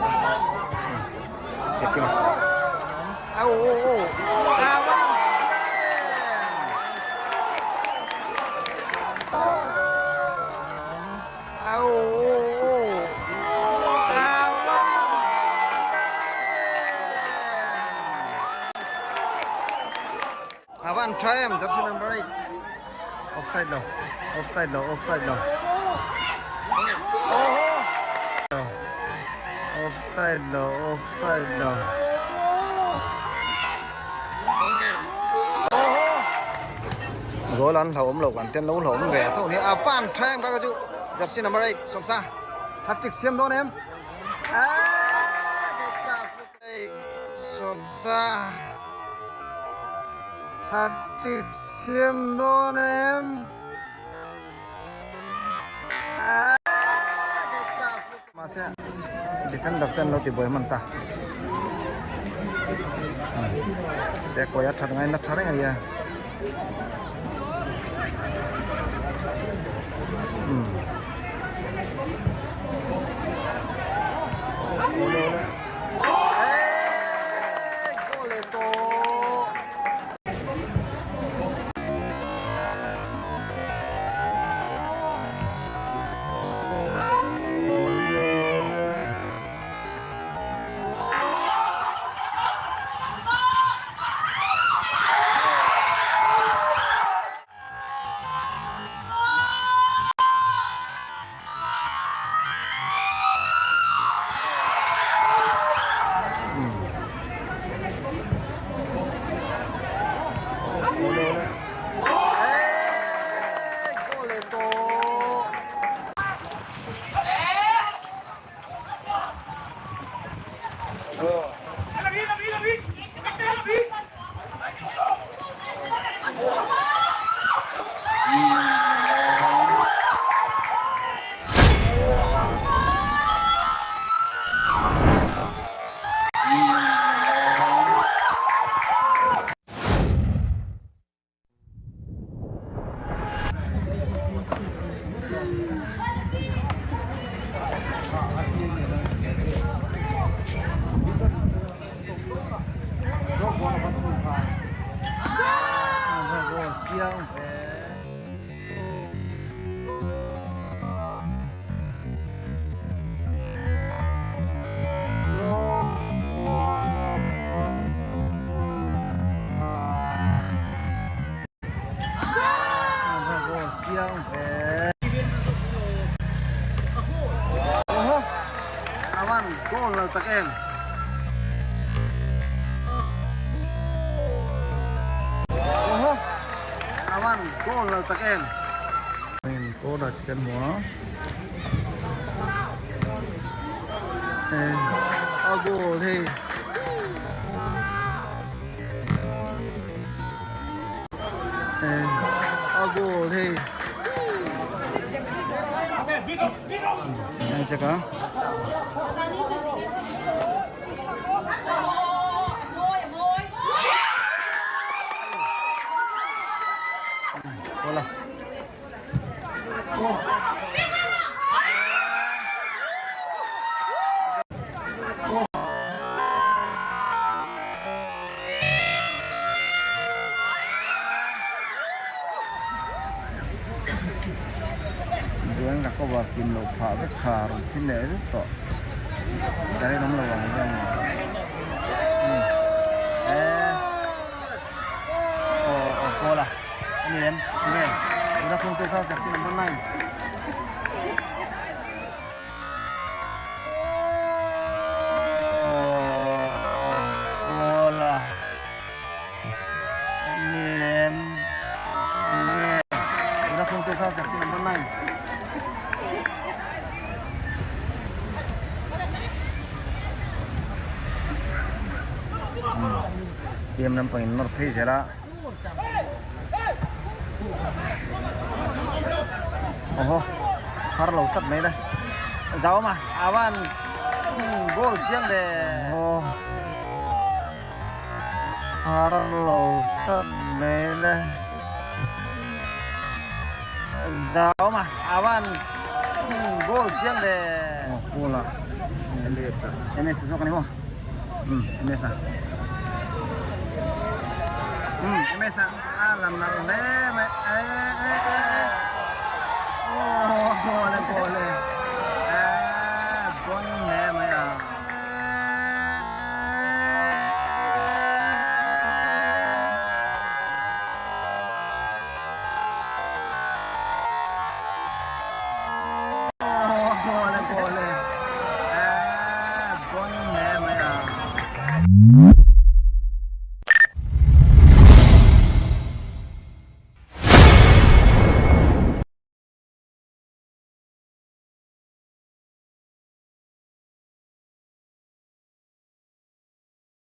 A van tha em jersey number 8 offside lo offside lo offside lo offside lo offside lo goal an hlauhawm lo kan ten lo hlauhawm ve tho ni a van tha em ka ka chu jersey number 8 sawmsa hat-trick siam dawn em Sawmsa hat-trick siam dawn em? Mahse defender te an lo ti buai hman ta. Te kawi a that ngain a tha reng a nia. Goal lo tak em. Oho awan goal lo tak em. Min corner khi kan hmu a. A goal hei. A goal hei. Isaac a. Bola. Buan ka cover kim loh phah vek kha rawn thil leh vek tawh ka rinawm lo ang hian eh aw aw bola a ni em nge tuna khungtu kha jersey number 9 Bola a ni em nge tuna khungtu kha jersey number 9 Tiam lampang in nawr phei zel a. Oho har lo tlat mai le zau ma awan goal chiang ve oho har lo tlat mai le zau ma awan goal chiang ve oh goal a. MS a. MS a zawk a ni maw? Umm MS a. Umm MS a a la nalh hle mai e e e e. Aw le pawh le.